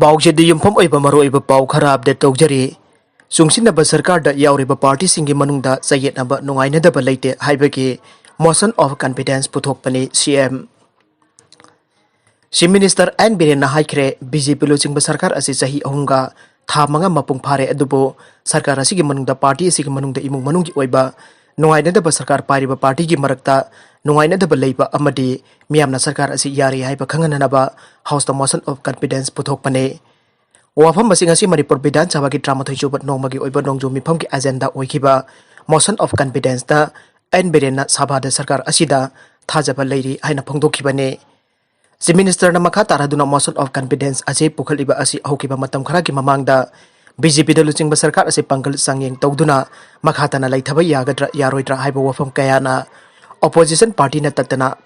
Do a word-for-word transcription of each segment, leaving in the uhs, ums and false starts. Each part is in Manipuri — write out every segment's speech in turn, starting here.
ꯄꯥꯎꯆꯦꯗ ꯌꯨꯝꯐꯝ ꯑꯣꯏꯕ ꯃꯔꯨꯑꯣꯏꯕ ꯄꯥꯎ ꯈꯔ ꯑꯞꯗꯦꯠ ꯇꯧꯖꯔꯤ꯫ ꯆꯨꯡꯁꯤꯟꯅꯕ ꯁꯔꯀꯥꯔꯗ ꯌꯥꯎꯔꯤꯕ ꯄꯥꯔꯇꯤꯁꯤꯡꯒꯤ ꯃꯅꯨꯡꯗ ꯆꯌꯦꯠꯅꯕ ꯅꯨꯡꯉꯥꯏꯅꯗꯕ ꯂꯩꯇꯦ ꯍꯥꯏꯕꯒꯤ motion of confidence ꯄꯨꯊꯣꯛꯄꯅꯤ ꯁꯤ ꯑꯦꯝ꯫ ꯆꯤꯐ ꯃꯤꯅꯤꯁꯇꯔ ꯑꯦꯟ ꯕꯤꯔꯦꯟꯅ ꯍꯥꯏꯈ꯭ꯔꯦ, ꯕꯤ ꯖꯦ ꯄꯤ ꯂꯨꯆꯤꯡꯕ ꯁꯔꯀꯥꯔ ꯑꯁꯤ ꯆꯍꯤ ꯑꯍꯨꯝꯒ ꯊꯥ ꯃꯉꯥ ꯃꯄꯨꯡ ꯐꯥꯔꯦ, ꯑꯗꯨꯕꯨ ꯁꯔꯀꯥꯔ ꯑꯁꯤꯒꯤ ꯃꯅꯨꯡꯗ ꯄꯥꯔꯇꯤ ꯑꯁꯤꯒꯤ ꯃꯅꯨꯡꯗ ꯏꯃꯨꯡ ꯃꯅꯨꯡꯒꯤ ꯑꯣꯏꯕ ꯅꯨꯡꯉꯥꯏꯅꯗꯕ ꯁꯔꯀꯥꯔ ꯄꯥꯏꯔꯤꯕ ꯄꯥꯔꯇꯤꯒꯤ ꯃꯔꯛꯇ ꯅꯨꯡꯉꯥꯏꯅꯗꯕ ꯂꯩꯕ ꯑꯃꯗꯤ ꯃꯤꯌꯥꯝꯅ ꯁꯔꯀꯥꯔ ꯑꯁꯤ ꯌꯥꯔꯦ ꯍꯥꯏꯕ ꯈꯪꯍꯟꯅꯅꯕ ꯍꯥꯎꯁꯇ motion of confidence ꯄꯨꯊꯣꯛꯄꯅꯦ꯫ ꯋꯥꯐꯝ ꯑꯁꯤ ꯉꯁꯤ ꯃꯅꯤꯄꯨꯔ ꯕꯤꯙꯥꯟ ꯁꯚꯥꯒꯤ ꯇꯔꯥꯃꯥꯊꯣꯏ ꯁꯨꯕ ꯅꯣꯡꯃꯒꯤ ꯑꯣꯏꯕ ꯅꯣꯡꯖꯨ ꯃꯤꯐꯝꯒꯤ ꯑꯦꯖꯦꯟꯗꯥ ꯑꯣꯏꯈꯤꯕ motion of confidenceꯇ ꯑꯦꯟ ꯕꯤꯔꯦꯟꯅ ꯁꯚꯥꯗ ꯁꯔꯀꯥꯔ ꯑꯁꯤꯗ ꯊꯥꯖꯕ ꯂꯩꯔꯤ ꯍꯥꯏꯅ ꯐꯣꯡꯗꯣꯛꯈꯤꯕꯅꯤ꯫ ꯆꯤꯐ ꯃꯤꯅꯤꯁꯇꯔꯅ ꯃꯈꯥ ꯇꯥꯔꯗꯨꯅ motion of confidence ꯑꯁꯤ ꯄꯨꯈꯠꯂꯤꯕ ꯑꯁꯤ ꯍꯧꯈꯤꯕ ꯃꯇꯝ ꯈꯔꯒꯤ ꯃꯃꯥꯡꯗ ꯕꯤ ꯖꯦ ꯄꯤꯗ ꯂꯨꯆꯤꯡꯕ ꯁꯔꯀꯥꯔ ꯑꯁꯤ ꯄꯥꯡꯒꯜ ꯆꯥꯡꯌꯦꯡ ꯇꯧꯗꯨꯅ ꯃꯈꯥ ꯇꯥꯅ ꯂꯩꯊꯕ ꯌꯥꯒꯗ꯭ꯔꯥ ꯌꯥꯔꯣꯏꯗ꯭ꯔꯥ ꯍꯥꯏꯕ ꯋꯥꯐꯝ ꯀꯌꯥꯅ ꯑꯣꯄꯣꯖꯤꯁꯟ ꯄꯥꯔꯇꯤꯅ ꯇꯠꯇꯅ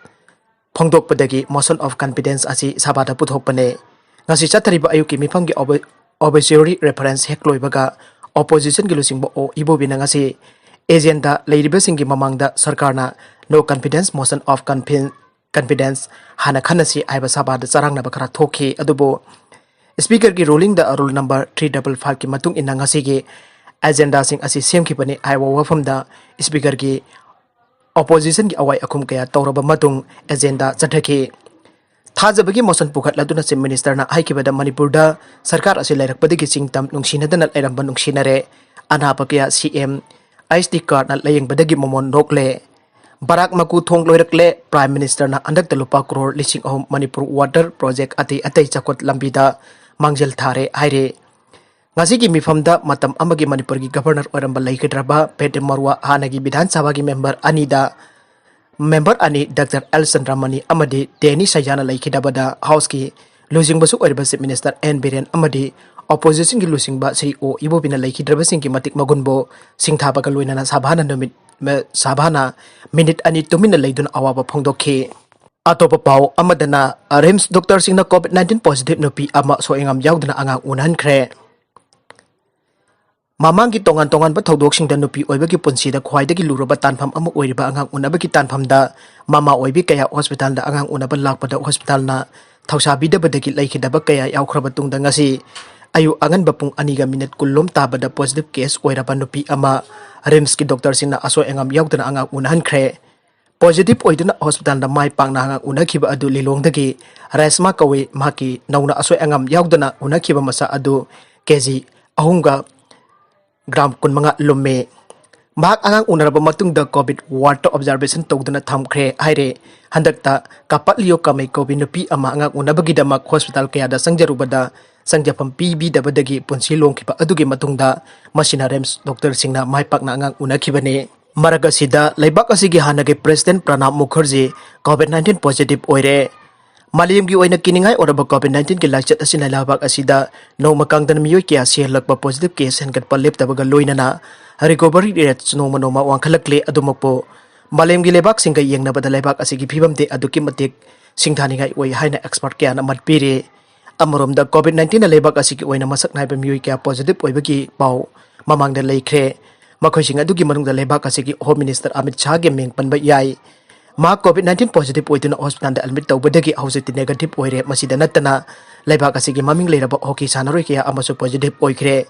ꯐꯣꯡꯗꯣꯛꯄꯗꯒꯤ motion of confidence ꯑꯁꯤ ꯁꯚꯥꯗ ꯄꯨꯊꯣꯛꯄꯅꯦ꯫ ꯉꯁꯤ ꯆꯠꯊꯔꯤꯕ ꯑꯌꯨꯛꯀꯤ ꯃꯤꯐꯝꯒꯤ obituary reference ꯍꯦꯛ ꯂꯣꯏꯕꯒ ꯑꯣꯄꯣꯖꯤꯁꯟꯒꯤ ꯂꯨꯆꯤꯡꯕ ꯑꯣ ꯏꯕꯣꯕꯤꯅ ꯉꯁꯤ ꯑꯦꯖꯦꯟꯗꯥ ꯂꯩꯔꯤꯕꯁꯤꯡꯒꯤ ꯃꯃꯥꯡꯗ ꯁꯔꯀꯥꯔꯅ no confidence motion of confidence ꯍꯥꯟꯅ ꯈꯟꯅꯁꯤ ꯍꯥꯏꯕ ꯁꯚꯥꯗ ꯆꯔꯥꯡꯅꯕ ꯈꯔ ꯊꯣꯛꯈꯤ꯫ ꯑꯗꯨꯕꯨ ꯁ꯭ꯄꯤꯀꯔꯒꯤ ꯔꯨꯂꯤꯡꯗ ꯔꯨꯜ ꯅꯝꯕꯔ ꯊ꯭ꯔꯤ ꯗꯕꯜ ꯐꯥꯏꯚꯀꯤ ꯃꯇꯨꯡ ꯏꯟꯅ ꯉꯁꯤꯒꯤ ꯑꯦꯖꯦꯟꯗꯥꯁꯤꯡ ꯑꯁꯤ ꯁꯦꯝꯈꯤꯕꯅꯤ ꯍꯥꯏꯕ ꯋꯥꯐꯝꯗ ꯁ꯭ꯄꯤꯀꯔꯒꯤ ꯑꯣꯄꯣꯖꯤꯁꯟꯒꯤ ꯑꯋꯥꯏ ꯑꯈꯨꯝ ꯀꯌꯥ ꯇꯧꯔꯕ ꯃꯇꯨꯡ ꯑꯦꯖꯦꯟꯗꯥ ꯆꯠꯊꯈꯤ꯫ ꯊꯥꯖꯕꯒꯤ motion ꯄꯨꯈꯠꯂꯗꯨꯅ ꯆꯤꯐ ꯃꯤꯅꯤꯁꯇꯔꯅ ꯍꯥꯏꯈꯤꯕꯗ ꯃꯅꯤꯄꯨꯔꯗ ꯁꯔꯀꯥꯔ ꯑꯁꯤ ꯂꯩꯔꯛꯄꯗꯒꯤ ꯆꯤꯡ ꯇꯝ ꯅꯨꯡꯁꯤꯅꯗꯅ ꯂꯩꯔꯝꯕ ꯅꯨꯡꯁꯤꯅꯔꯦ꯫ ꯑꯅꯥꯕ ꯀꯌꯥ ꯁꯤ ꯑꯦꯝ ꯑꯩꯆ ꯗꯤ ꯀꯥꯔꯗꯅ ꯂꯥꯌꯦꯡꯕꯗꯒꯤ ꯃꯃꯣꯟ ꯅꯣꯛꯂꯦ꯫ ꯕꯔꯥꯛ ꯃꯀꯨ ꯊꯣꯡ ꯂꯣꯏꯔꯛꯂꯦ꯫ ꯄ꯭ꯔꯥꯏꯝ ꯃꯤꯅꯤꯁꯇꯔꯅ ꯍꯟꯗꯛꯇ ꯂꯨꯄꯥ ꯀ꯭ꯔꯣꯔ ꯂꯤꯁꯤꯡ ꯑꯍꯨꯝ ꯃꯅꯤꯄꯨꯔ ꯋꯥꯇꯔ ꯄ꯭ꯔꯣꯖꯦꯛ ꯑꯇꯩ ꯑꯇꯩ ꯆꯥꯎꯈꯠ ꯂꯝꯕꯤꯗ ꯃꯥꯡꯖꯤꯜ ꯊꯥꯔꯦ ꯍꯥꯏꯔꯦ꯫ ꯉꯁꯤꯒꯤ ꯃꯤꯐꯝꯗ ꯃꯇꯝ ꯑꯃꯒꯤ ꯃꯅꯤꯄꯨꯔꯒꯤ ꯒꯚꯔꯅꯔ ꯑꯣꯏꯔꯝꯕ ꯂꯩꯈꯤꯗ꯭ꯔꯕ ꯄꯦꯇꯦꯝ ꯃꯔꯨꯋꯥ ꯍꯥꯟꯅꯒꯤ ꯕꯤꯙꯥꯟ ꯁꯚꯥꯒꯤ ꯃꯦꯝꯕꯔ ꯑꯅꯤꯗ, ꯃꯦꯝꯕꯔ ꯑꯅꯤ ꯗꯥꯛꯇꯔ ꯑꯦꯜ ꯆꯟꯗ꯭ꯔꯃꯅꯤ ꯑꯃꯗꯤ ꯗꯦꯅꯤ ꯁꯩꯖꯥꯅ ꯂꯩꯈꯤꯗꯕꯗ ꯍꯥꯎꯁꯀꯤ ꯂꯨꯆꯤꯡꯕꯁꯨ ꯑꯣꯏꯔꯤꯕ ꯆꯤꯐ ꯃꯤꯅꯤꯁꯇꯔ ꯑꯦꯟ ꯕꯤꯔꯦꯟ ꯑꯃꯗꯤ ꯑꯣꯄꯣꯖꯤꯁꯟꯒꯤ ꯂꯨꯆꯤꯡꯕ ꯁ꯭ꯔꯤ ꯑꯣ ꯏꯕꯣꯕꯤꯅ ꯂꯩꯈꯤꯗ꯭ꯔꯕꯁꯤꯡꯒꯤ ꯃꯇꯤꯛ ꯃꯒꯨꯟꯕꯨ ꯁꯤꯡꯊꯥꯕꯒ ꯂꯣꯏꯅꯅ ꯁꯚꯥꯅ ꯅꯨꯃꯤꯠ, ꯁꯚꯥꯅ ꯃꯤꯅꯤꯠ ꯑꯅꯤ ꯇꯨꯃꯤꯟꯅ ꯂꯩꯗꯨꯅ ꯑꯋꯥꯕ ꯐꯣꯡꯗꯣꯛꯈꯤ꯫ ꯑꯇꯣꯞꯄ ꯄꯥꯎ ꯑꯃꯗꯅ, ꯔꯤꯝꯁ ꯗꯣꯛꯇꯔꯁꯤꯡꯅ ꯀꯣꯚꯤꯗ ꯅꯥꯏꯟꯇꯤꯟ ꯄꯣꯖꯤꯇꯤꯚ ꯅꯨꯄꯤ ꯑꯃ ꯁꯣꯏꯉꯥꯝ ꯌꯥꯎꯗꯅ ꯑꯉꯥꯡ ꯎꯅꯍꯟꯈ꯭ꯔꯦ꯫ ꯃꯃꯥꯡꯒꯤ ꯇꯣꯉꯥꯟ ꯇꯣꯉꯥꯟꯕ ꯊꯧꯗꯣꯛꯁꯤꯡꯗ ꯅꯨꯄꯤ ꯑꯣꯏꯕꯒꯤ ꯄꯨꯟꯁꯤꯗ ꯈ꯭ꯋꯥꯏꯗꯒꯤ ꯂꯨꯔꯕ ꯇꯥꯟꯐꯝ ꯑꯃ ꯑꯣꯏꯔꯤꯕ ꯑꯉꯥꯡ ꯎꯅꯕꯒꯤ ꯇꯥꯟꯐꯝꯗ ꯃꯃꯥ ꯑꯣꯏꯕꯤ ꯀꯌꯥ ꯍꯣꯁꯄꯤꯇꯥꯜꯗ ꯑꯉꯥꯡ ꯎꯅꯕ ꯂꯥꯛꯄꯗ ꯍꯣꯁꯄꯤꯇꯥꯜꯅ ꯊꯧꯁꯥꯕꯤꯗꯕꯗꯒꯤ ꯂꯩꯈꯤꯗꯕ ꯀꯌꯥ ꯌꯥꯎꯈ꯭ꯔꯕ ꯇꯨꯡꯗ ꯉꯁꯤ ꯑꯌꯨꯛ ꯑꯉꯟꯕ ꯄꯨꯡ ꯑꯅꯤꯒ ꯃꯤꯅꯤꯠ ꯀꯨꯟꯂꯣꯝ ꯇꯥꯕꯗ positive case ꯑꯣꯏꯔꯕ ꯅꯨꯄꯤ ꯑꯃ RIMSꯀꯤ doctorꯁꯤꯡꯅ ꯑꯁꯣꯏ ꯑꯉꯥꯝ ꯌꯥꯎꯗꯅ ꯑꯉꯥꯡ ꯎꯅꯍꯟꯈ꯭ꯔꯦ꯫ Positive ꯑꯣꯏꯗꯨꯅ hospitalꯗ ꯃꯥꯏ ꯄꯥꯛꯅ ꯑꯉꯥꯡ ꯎꯅꯈꯤꯕ ꯑꯗꯨ ꯂꯤꯂꯣꯡꯗꯒꯤ ꯔꯦꯁꯃꯥ ꯀꯧꯏ꯫ ꯃꯍꯥꯛꯀꯤ ꯅꯧꯅ ꯑꯁꯣꯏ ꯑꯉꯥꯝ ꯌꯥꯎꯗꯅ ꯎꯅꯈꯤꯕ ꯃꯆꯥ ꯑꯗꯨ ꯀꯦꯖꯤ ꯑꯍꯨꯝꯒ ꯒ꯭ꯔꯥꯝ ꯀꯨꯟꯃꯉꯥ ꯂꯨꯝꯃꯤ꯫ ꯃꯍꯥꯛ ꯑꯉꯥꯡ ꯎꯅꯔꯕ ꯃꯇꯨꯡꯗ COVID wardꯇ observation ꯇꯧꯗꯨꯅ ꯊꯝꯈ꯭ꯔꯦ ꯍꯥꯏꯔꯦ꯫ ꯍꯟꯗꯛꯇ ꯀꯥꯄꯠꯂꯤꯌꯣ ꯀꯥꯃꯩ ꯀꯧꯕꯤ ꯅꯨꯄꯤ ꯑꯃ ꯑꯉꯥꯡ ꯎꯅꯕꯒꯤꯗꯃꯛ hospital ꯀꯌꯥꯗ ꯆꯪꯖꯔꯨꯕꯗ ꯆꯪꯖꯐꯝ ꯄꯤꯕꯤꯗꯕꯗꯒꯤ ꯄꯨꯟꯁꯤ ꯂꯣꯡꯈꯤꯕ ꯑꯗꯨꯒꯤ ꯃꯇꯨꯡꯗ ꯃꯁꯤꯅ RIMS doctorꯁꯤꯡꯅ ꯃꯥꯏ ꯄꯥꯛꯅ ꯑꯉꯥꯡ ꯎꯅꯈꯤꯕꯅꯤ꯫ ꯃꯔꯛ ꯑꯁꯤꯗ ꯂꯩꯕꯥꯛ ꯑꯁꯤꯒꯤ ꯍꯥꯟꯅꯒꯤ President ꯄ꯭ꯔꯅꯥꯕ Mukherjee COVID nineteen positive ꯑꯣꯏꯔꯦ꯫ ꯃꯥꯂꯦꯝꯒꯤ ꯑꯣꯏꯅ ꯀꯤꯅꯤꯡꯉꯥꯏ ꯑꯣꯏꯔꯕ COVID nineteenꯒꯤ ꯂꯥꯏꯆꯠ ꯑꯁꯤꯅ ꯂꯩꯕꯥꯛ ꯑꯁꯤꯗ ꯅꯣꯡꯃ ꯀꯥꯡꯗꯅ ꯃꯤꯑꯣꯏ ꯀꯌꯥ ꯁꯤꯍꯜꯂꯛꯄ, positive case ꯍꯦꯟꯒꯠꯄ ꯂꯦꯞꯇꯕꯒ ꯂꯣꯏꯅꯅ recovery rate ꯅꯣꯡꯃ ꯅꯣꯡꯃ ꯋꯥꯡꯈꯠꯂꯛꯂꯦ꯫ ꯑꯗꯨꯃꯛꯄꯨ ꯃꯥꯂꯦꯝꯒꯤ ꯂꯩꯕꯥꯛꯁꯤꯡꯒ ꯌꯦꯡꯅꯕꯗ ꯂꯩꯕꯥꯛ ꯑꯁꯤꯒꯤ ꯐꯤꯕꯝꯗꯤ ꯑꯗꯨꯛꯀꯤ ꯃꯇꯤꯛ ꯁꯤꯡꯊꯥꯅꯤꯡꯉꯥꯏ ꯑꯣꯏ ꯍꯥꯏꯅ expert ꯀꯌꯥꯅ ꯃꯠ ꯄꯤꯔꯤ꯫ ꯑꯃꯔꯣꯝꯗ COVID nineteenꯅ ꯂꯩꯕꯥꯛ ꯑꯁꯤꯒꯤ ꯑꯣꯏꯅ ꯃꯁꯛ ꯅꯥꯏꯕ ꯃꯤꯑꯣꯏ ꯀꯌꯥ positive ꯑꯣꯏꯕꯒꯤ ꯄꯥꯎ ꯃꯃꯥꯡꯗ ꯂꯩꯈ꯭ꯔꯦ꯫ ꯃꯈꯣꯏꯁꯤꯡ ꯑꯗꯨꯒꯤ ꯃꯅꯨꯡꯗ ꯂꯩꯕꯥꯛ ꯑꯁꯤꯒꯤ Home Minister ꯑꯃꯤꯠ ꯁꯥꯍꯒꯤ ꯃꯤꯡ ꯄꯟꯕ ꯌꯥꯏ꯫ ꯃꯍꯥꯛ COVID nineteen positive ꯑꯣꯏꯗꯨꯅ hospitalꯗ admit ꯇꯧꯕꯗꯒꯤ ꯍꯧꯖꯤꯛꯇꯤ negative ꯑꯣꯏꯔꯦ꯫ ꯃꯁꯤꯗ ꯅꯠꯇꯅ ꯂꯩꯕꯥꯛ ꯑꯁꯤꯒꯤ ꯃꯃꯤꯡ ꯂꯩꯔꯕ hockey ꯁꯥꯟꯅꯔꯣꯏ ꯀꯌꯥ ꯑꯃꯁꯨ positive ꯑꯣꯏꯈ꯭ꯔꯦ꯫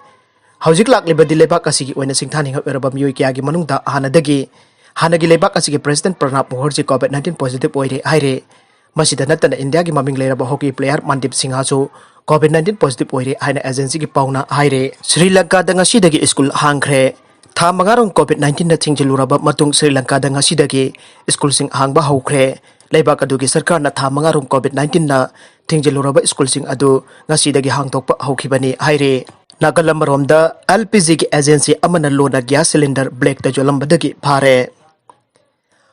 ꯍꯧꯖꯤꯛ ꯂꯥꯛꯂꯤꯕꯗꯤ ꯂꯩꯕꯥꯛ ꯑꯁꯤꯒꯤ ꯑꯣꯏꯅ ꯁꯤꯡꯊꯥꯅꯤꯡꯉꯥꯏ ꯑꯣꯏꯔꯕ ꯃꯤꯑꯣꯏ ꯀꯌꯥꯒꯤ ꯃꯅꯨꯡꯗ ꯍꯥꯟꯅꯗꯒꯤ ꯍꯥꯟꯅꯒꯤ ꯂꯩꯕꯥꯛ ꯑꯁꯤꯒꯤ President ꯄ꯭ꯔꯅꯥꯕ Mukherjee COVID nineteen positive ꯑꯣꯏꯔꯦ ꯍꯥꯏꯔꯦ꯫ ꯃꯁꯤꯗ ꯅꯠꯇꯅ ꯏꯟꯗꯤꯌꯥꯒꯤ ꯃꯃꯤꯡ ꯂꯩꯔꯕ hockey player ꯃꯟꯗꯤꯞ ꯁꯤꯡꯍꯁꯨ COVID nineteen positive ꯑꯣꯏꯔꯦ ꯍꯥꯏꯅ agencyꯒꯤ ꯄꯥꯎꯅ ꯍꯥꯏꯔꯦ꯫ ꯁ꯭ꯔꯤ ꯂꯪꯀꯥꯗ ꯉꯁꯤꯗꯒꯤ school ꯍꯥꯡꯈ꯭ꯔꯦ꯫ ꯊꯥ ꯃꯉꯥꯔꯣꯝ COVID nineteenꯅ ꯊꯤꯡꯖꯤꯜꯂꯨꯔꯕ ꯃꯇꯨꯡ ꯁ꯭ꯔꯤ ꯂꯪꯀꯥꯗ ꯉꯁꯤꯗꯒꯤ schoolꯁꯤꯡ ꯍꯥꯡꯕ ꯍꯧꯈ꯭ꯔꯦ꯫ ꯂꯩꯕꯥꯛ ꯑꯗꯨꯒꯤ ꯁꯔꯀꯥꯔꯅ ꯊꯥ ꯃꯉꯥꯔꯣꯝ COVID nineteenꯅ ꯊꯤꯡꯖꯤꯜꯂꯨꯔꯕ schoolꯁꯤꯡ ꯑꯗꯨ ꯉꯁꯤꯗꯒꯤ ꯍꯥꯡꯗꯣꯛꯄ ꯍꯧꯈꯤꯕꯅꯤ ꯍꯥꯏꯔꯦ꯫ ꯅꯥꯀꯜ ꯑꯃꯔꯣꯝꯗ, LPGꯒꯤ agency ꯑꯃꯅ ꯂꯣꯟꯅ gas cylinder blackꯇ ꯌꯣꯜꯂꯝꯕꯗꯒꯤ ꯐꯥꯔꯦ꯫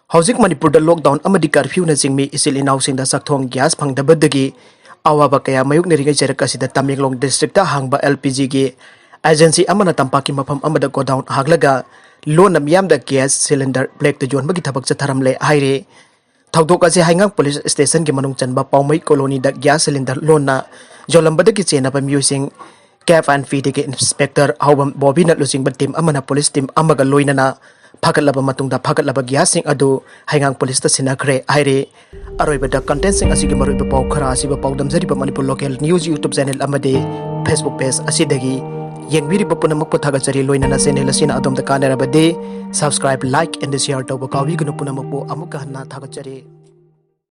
ꯍꯧꯖꯤꯛ ꯃꯅꯤꯄꯨꯔꯗ lockdown ꯑꯃꯗꯤ curfewꯅ ꯆꯤꯡꯃꯤ ꯏꯆꯤꯜ ꯏꯅꯥꯎꯁꯤꯡꯗ ꯆꯥꯛꯊꯣꯡ gas ꯐꯪꯗꯕꯗꯒꯤ ꯑꯋꯥꯕ ꯀꯌꯥ ꯃꯥꯌꯣꯛꯅꯔꯤꯉꯩ ꯆꯩꯔꯛ ꯑꯁꯤꯗ ꯇꯃꯦꯡꯂꯣꯡ districtꯇ ꯍꯥꯡꯕ LPGꯒꯤ agency ꯑꯃꯅ ꯇꯝꯄꯥꯛꯀꯤ ꯃꯐꯝ ꯑꯃꯗ godown ꯍꯥꯡꯂꯒ ꯂꯣꯟꯅ ꯃꯤꯌꯥꯝꯗ gas cylinder blackꯇ ꯌꯣꯟꯕꯒꯤ ꯊꯕꯛ ꯆꯠꯊꯔꯝꯂꯦ ꯍꯥꯏꯔꯤ꯫ ꯊꯧꯗꯣꯛ ꯑꯁꯤ ꯍꯩꯉꯥꯡ police stationꯒꯤ ꯃꯅꯨꯡ ꯆꯟꯕ ꯄꯥꯎꯃꯩ colonyꯗ gas cylinder ꯂꯣꯟꯅ ꯌꯣꯜꯂꯝꯕꯗꯒꯤ ꯆꯦꯟꯅꯕ ꯃꯤꯑꯣꯏꯁꯤꯡ CAFandPDꯒꯤ inspector ꯍꯥꯎꯕꯝ ꯕꯣꯕꯤꯅ ꯂꯨꯆꯤꯡꯕ team ꯑꯃꯅ police team ꯑꯃꯒ ꯂꯣꯏꯅꯅ ꯐꯥꯒꯠꯂꯕ ꯃꯇꯨꯡꯗ ꯐꯥꯒꯠꯂꯕ gasꯁꯤꯡ ꯑꯗꯨ ꯍꯩꯉꯥꯡ policeꯇ ꯁꯤꯟꯅꯈ꯭ꯔꯦ ꯍꯥꯏꯔꯤ꯫ ꯑꯔꯣꯏꯕꯗ contentꯁꯤꯡ ꯑꯁꯤꯒꯤ ꯃꯔꯨꯑꯣꯏꯕ ꯄꯥꯎ ꯈꯔ ꯑꯁꯤꯕꯨ ꯄꯥꯎꯗꯝꯖꯔꯤꯕ Manipur local news YouTube channel ꯑꯃꯗꯤ Facebook ꯄꯦꯖ ꯑꯁꯤꯗꯒꯤ ꯌꯦꯡꯕꯤꯔꯤꯕ ꯄꯨꯝꯅꯃꯛꯄꯨ ꯊꯥꯒꯠꯆꯔꯤ꯫ ꯂꯣꯏꯅꯅ ꯆꯦꯅꯦꯜ ꯑꯁꯤꯅ ꯑꯗꯣꯝꯗ ꯀꯥꯟꯅꯔꯕꯗꯤ subscribe, like and share ꯇꯧꯕ ꯀꯥꯎꯕꯤꯒꯅꯨ꯫ ꯄꯨꯝꯅꯃꯛꯄꯨ ꯑꯃꯨꯛꯀ ꯍꯟꯅ ꯊꯥꯒꯠꯆꯔꯤ꯫